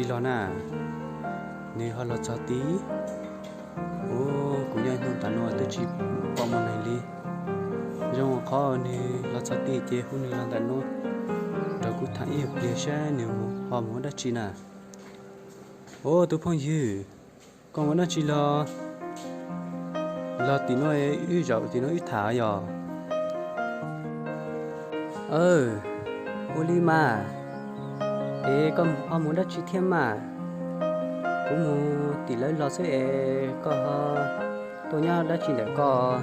Tsis los na, nws ho los txog tid. Ua, kuv nyob hnub ntawm no twb tsis pom muaj neeg li. Zoo qhov nws los txog tid ces hu nws los ntawm no, rau kuv tham ib pliag saib nws ho mus ua dab tsi na. Ua, tus phooj ywg, koj mus dab tsi los? Los tim no, wb zaum tim no wb tham yog. Aw, ua li mas. Es koj ho mus dab tsi thiab mas? Kuv mus tim lawv los xwb es koj ho tuaj nyob dab tsi ntawm koj?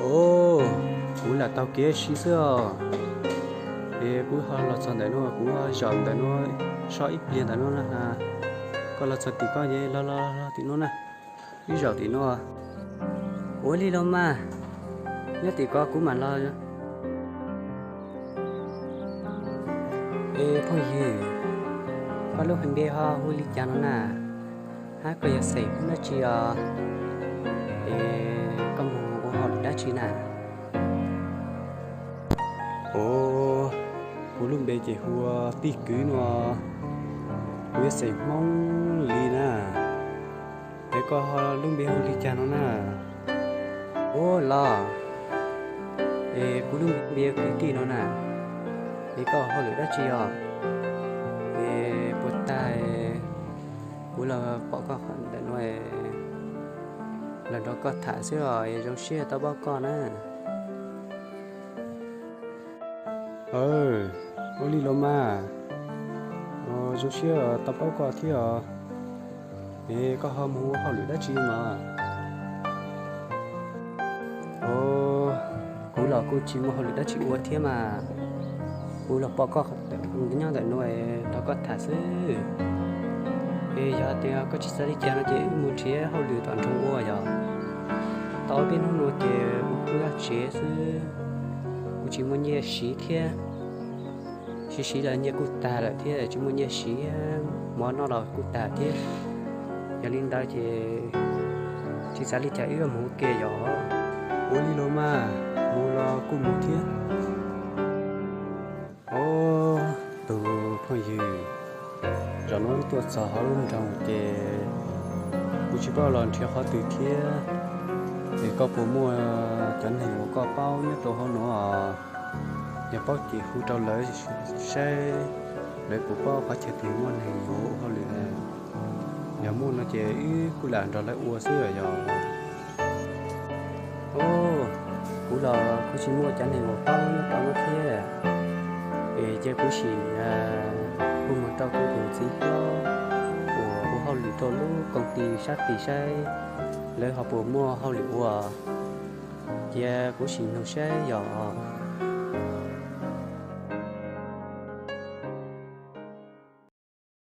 Ua, kuv lam taug kev si xwb os. Es kuv ho los txog ntawm no, kuv zaum ntawm no, so ib pliag ntawm no na. Koj los txog tim koj ces los los los tim no na, wb zaum tim no. Ua li los mas, nyob tim koj kuv mam los. Es phooj ywg, koj lub npe ho hu li cas no na? Hab koj yog xeem dab tsi os? Es koj mus ua hauj lwm dab tsi na? Ua, kuv lub npe ces hu ua Tij Kwv no, kuv yog xeem Hmoob li na. Es koj lub npe hu li cas no na? Ua los, es kuv lub npe Kwv Tij no na. Es koj hauj lwm dab tsi os? Es puas tag, kuv los pom koj ntawm no, los nrog koj tham xwb os, es zoo siab tau paub koj na. Aw, ua li los mas, zoo siab tau paub koj thiab os. Es koj ho mus ua hauj lwm dab tsi mas? Ua, kuv los kuj tsis muaj hauj lwm dab tsi ua thiab mas, kuv los pom koj nyob ntawm no, nrog koj tham xwb. Es yog tias koj tsis xav li cas no ces wb mus nrhiav hauj lwm tom nroog ua yog. Tau ob peb hnub no ces kuv kuj nyob tsev xwb, kuv tsis muaj nyiaj siv thiab. Siv siv los nyiaj kuj tag lawm thiab, tsis muaj nyiaj siv, mov noj los kuj tag thiab. Yog li ntawd ces tsis xav li cas wb mus ua ke yog. Ua li los mas, mus los kuj mus thiab. Ua, tus phooj ywg, zaum no wb tuaj txog hauv lub nroog ces kuv tsis paub los nrhiav qhov twg thiab. Es koj puas muaj cov neeg uas koj paub nyob rau hauv no? Yog paub ces hu rau lawv saib lawv puas paub qhov chaw twg muaj neeg yuav ua hauj lwm. Yog muaj no ces wb kuj lam nrog lawv ua xwb yog. Ua, kuv los kuv tsis muaj cov neeg uas paub nyob rau no thiab. Es cia kuv sim hu mus rau kuv tus txiv hlob uas ua hauj lwm rau lub koom ti sab tid saib lawv ho puas muaj hauj lwm ua. Cia kuv sim nug saib yog.